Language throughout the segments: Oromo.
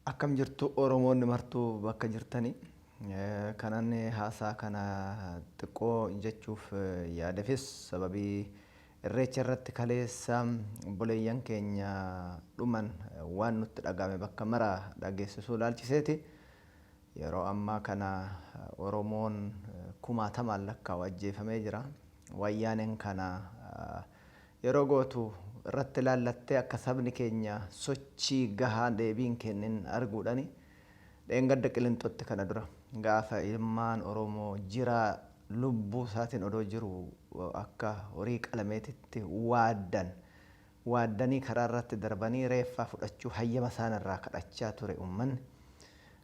Akkam jirtu Oromoonni martuu bakka jirtanii? Kanan haasaa kana xiqqoo jechuuf yaadefis sababii Irreecha irratti kaleessa obboleeyyan keenya dhuman waan nutti dhaga'ame bakka mara dhageessisuu ilaalchiseeti. Yeroo ammaa kana Oromoon kumaatamaan lakkaa'u ajjeefamee jira. Wayyaaneen kana yeroo gootu irratti ilaallattee akka sabni keenya sochii gahaa deebii hin kennin arguudhani dheengadda Qilinxootti kana dura gaafa ilmaan Oromoo jiraa lubbuu isaatiin odoo jiru akka horii qalameetitti waaddan waaddanii karaa irratti darbanii reeffaa fudhachuu hayyama isaan irraa kadhachaa ture uummanni.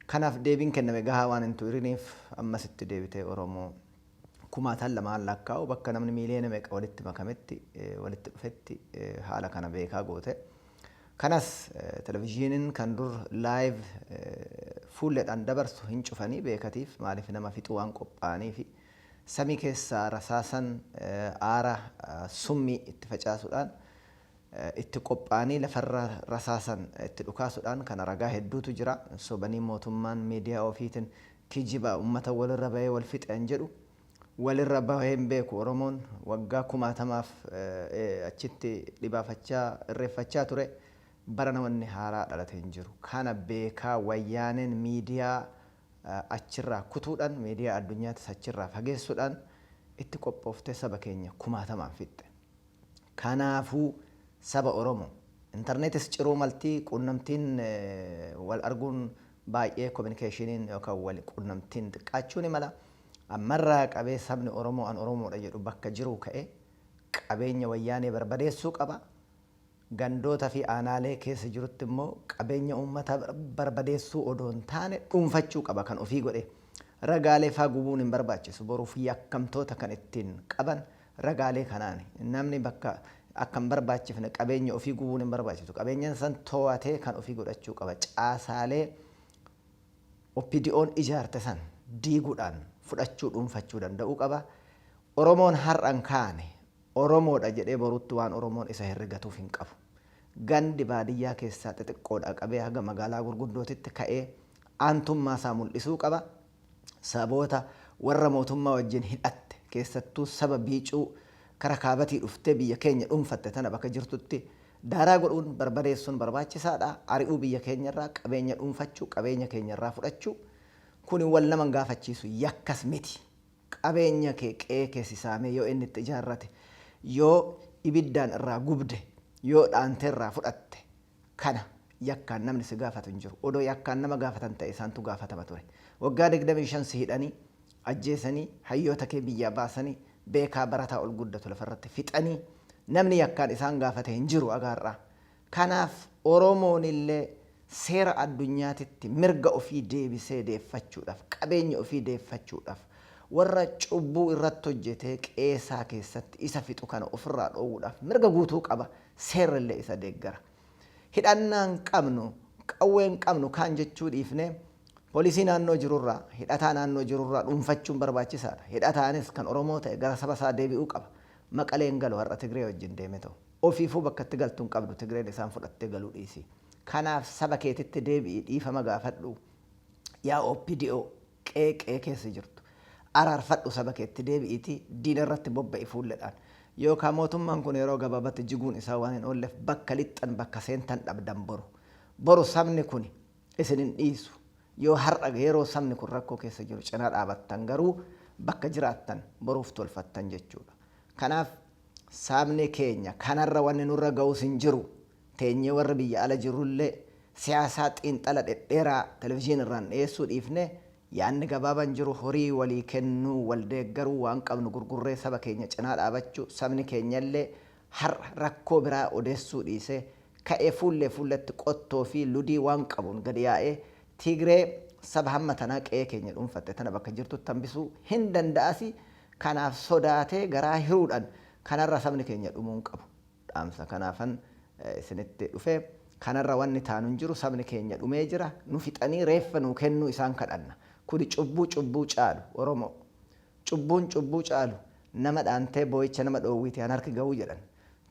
Kanaaf deebiin kenname gahaa waan hin turiniif ammas itti deebitee Oromoo kumaataan lamaan lakkaa'u bakka namni miiliyoona meeqa walitti makametti, walitti dhufetti haala kana beekaa goote. Kanas televizyiiniin kan dur live fuulleedhaan dabarsu hin cufanii beekatiif, maaliif nama fixuu waan qophaa'aniifi samii keessaa rasaasan aara summii itti facaasuudhaan itti qophaa'anii lafarra rasaasan itti dhukaasuudhaan kana ragaa hedduutu jira. Sobanii mootummaan miidiyaa ofiitiin kijiba ummata walirra bahee wal fixe jedhu, walirra bahee hin beeku. Oromoon waggaa kumaatamaaf achitti dhibaafachaa irreeffachaa ture. Bara namoonni haaraa dhalate hin jiru. Kana beekaa Wayyaaneen miidiyaa achirraa kutuudhaan, miidiyaa addunyaattis achirraa fageessuudhaan itti qophooftee saba keenya kumaatamaan fixxe. Kanaafuu saba Oromoo intarneetis ciruu maltii, quunnamtiin wal arguun baay'ee, communicationiin yookaan wal quunnamtiin xiqqaachuu ni mala. Ammarraa qabee sabni Oromoo an Oromoodha jedhu bakka jiruu ka'ee qabeenya Wayyaanee barbadeessuu qaba. Gandoota fi aanaalee keessa jirutti immoo qabeenya uummataa barbadeessuu odoo hin taane dhuunfachuu qaba kan ofii godhe. Ragaalee faa gubuun hin barbaachisu. Boruuf yakkamtoota kan ittiin qaban ragaalee kanaani. Namni bakka akka hin barbaachifne qabeenya ofii gubuun hin barbaachisu. Qabeenyan san to'atee kan ofii godhachuu qaba. Caasaalee OPDOn ijaarte san diiguudhaan fudhachuu, dhuunfachuu danda'uu qaba. Oromoon har'a hin kaane Oromoodha jedhee borutti waan Oromoon isa herregatuuf hin qabu. Gandi baadiyyaa keessaa xixiqqoodhaa qabee haga magaalaa gurguddootitti ka'ee aantummaa isaa mul'isuu qaba. Saboota warra mootummaa wajjin hidhatte, keessattuu saba biicuu kara kaabatii dhuftee biyya keenya dhuunfatte tana bakka jirtutti daaraa godhuun barbadeessuun barbaachisaadha. Ari'uu biyya keenyarraa, qabeenya dhuunfachuu, qabeenya keenyarraa fudhachuu kuni wal nama hin gaafachiisu, yakkas miti. Qabeenya kee, qe'ee kee si saamee yoo inni itti ijaarrate, yoo ibiddaan irraa gubde, yoo dhaantee irraa fudhatte, kana yakkaan namni si gaafatu hin jiru. Odoo yakkaan nama gaafatan ta'e isaantu gaafatama ture. Waggaa 25 si hidhanii, ajjeesanii, hayyoota kee biyyaa baasanii, beekaa barataa ol guddatu lafarratti fixanii namni yakkaan isaan gaafate hin jiru haga har'aa. Kanaaf Oromoonillee seera addunyaatitti mirga ofii deebisee deeffachuudhaaf, qabeenya ofii deeffachuudhaaf, warra cubbuu irratti hojjetee qe'eesaa keessatti isa fixu kana ofirraa dhoowwuudhaaf mirga guutuu qaba, seerrillee isa deeggara. Hidhannaa hin qabnu, qawwee hin qabnu kaan jechuu dhiifnee poolisii naannoo jirurraa, hidhataa naannoo jirurraa dhuunfachuun barbaachisaadha. Hidhataanis kan Oromoo ta'e gara saba isaa deebi'uu qaba. Maqalee hin galu har'a Tigree wajjin deeme ta'u. Ofiifuu bakka itti galtu hin qabdu, Tigreen isaan fudhattee galuu dhiisi. Kanaaf saba keetitti deebi'ii dhiifama gaafadhu. Yaa OPDO qe'ee qe'ee keessa jirtu, araarfadhu, saba keetti deebi'iitii diina irratti bobba'i fuulledhaan. Yookaan mootummaan kun yeroo gabaabatti jiguun isaa waan hin oolleef bakka lixxan, bakka seentan dhabdan boru. Boru sabni kun isin hin dhiisu. Yoo har'a yeroo sabni kun rakkoo keessa jiru cinaa dhaabattan garuu bakka jiraattan boruuf tolfattan jechuudha. Kanaaf sabni keenya kanarra wanni nurra ga'us hin jiru. Teenyee warri biyya ala jirrullee siyaasaa xiinxala dhedheeraa televizyiinii irraan dhiyeessuu dhiifnee yaadni gabaabaan jiru horii walii kennuu, wal deeggaruu, waan qabnu gurgurree saba keenya cinaa dhaabachuu, sabni keenyallee har'a rakkoo biraa odeessuu dhiisee ka'ee fuullee fuulletti qottoo fi ludii waan qabuun gadi yaa'ee Tigree saba hamma tanaa qe'ee keenya dhuunfatte tana bakka jirtutti hambisuu hin danda'asi. Kanaaf sodaatee garaa hiruudhaan kanarra sabni keenya dhumuu hin qabu. Dhaamsa kanaafan isinitti dhufe. Kanarra wanni taanu hin jiru, sabni keenya dhumee jira, nu fixanii reeffa nuu kennuu isaan kadhanna. Kuni cubbuu cubbuu caalu Oromoo. Cubbuun cubbuu caalu nama dhaantee boo'icha nama dhoowwiiti an harki ga'uu jedhan.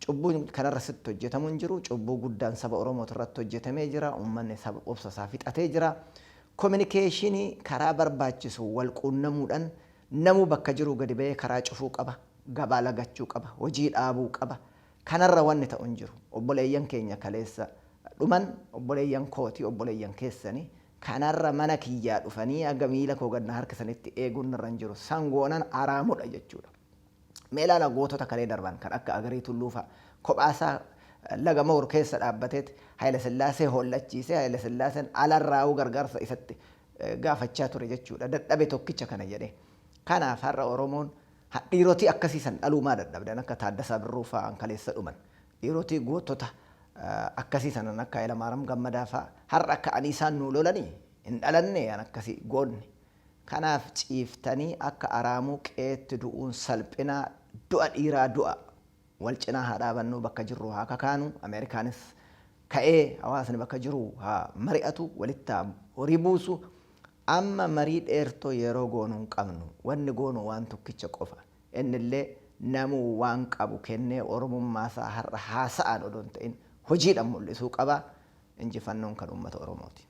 Cubbuun kanarra sitti hojjetamu hin jiru. Cubbuu guddaan saba Oromooti irratti hojjetamee jira. Uummanni saba obsa isaa fixatee jira. Communication karaa barbaachisu wal quunnamuudhaan namuu bakka jiruu gadi ba'ee karaa cufuu qaba. Gabaa lagachuu qaba. Hojii dhaabuu qaba. Kanarra wanni ta'u hin jiru. Obboleeyyan keenya kaleessa dhuman obboleeyyan kooti, obboleeyyan keessani. Kanarra mana kiyyaa dhufanii haga miila koo gad na harkisanitti eeguun narra hin jiru. Sangoonan araamudha jechuudha. Mee ilaala, gootota kalee darban kan akka Agarii Tulluu fa'a kophaasaa laga Moor keessa dhaabbateet Hayila Sillaasee hollachiisee, Hayila Sillaaseen alarraa'uu gargaarsa isatti gaafachaa ture jechuudha. Dadhabe tokkicha kana jedhee. Kanaaf har'a Oromoon dhiirotii akkasii san dhaluu maa dadhabdan, akka Taaddasaa Birruu fa'aan kaleessa dhuman. Dhiirotii gootota akkasii sanan akka Hayila Gammadaa fa'a har'a ka'anii isaan nuu lolanii hin dhalanne an akkasii goonni. Kanaaf ciiftanii akka araamuu qe'eetti du'uun salphinaa, du'a dhiiraa du'a. Wal cinaa haa dhaabannuu, bakka jirru haa kakaanu. Ameerikaanis ka'ee hawaasni bakka jiru haa mari'atu, walitti haa horii buusu. Amma marii dheertoo yeroo goonu hin qabnu. Wanni goonu waan tokkicha qofa. Innillee namuu waan qabu kennee Oromummaa isaa har'a haasa'aan odoo hin ta'in hojiidhaan mul'isuu qaba. Injifannoon kan uummata Oromooti.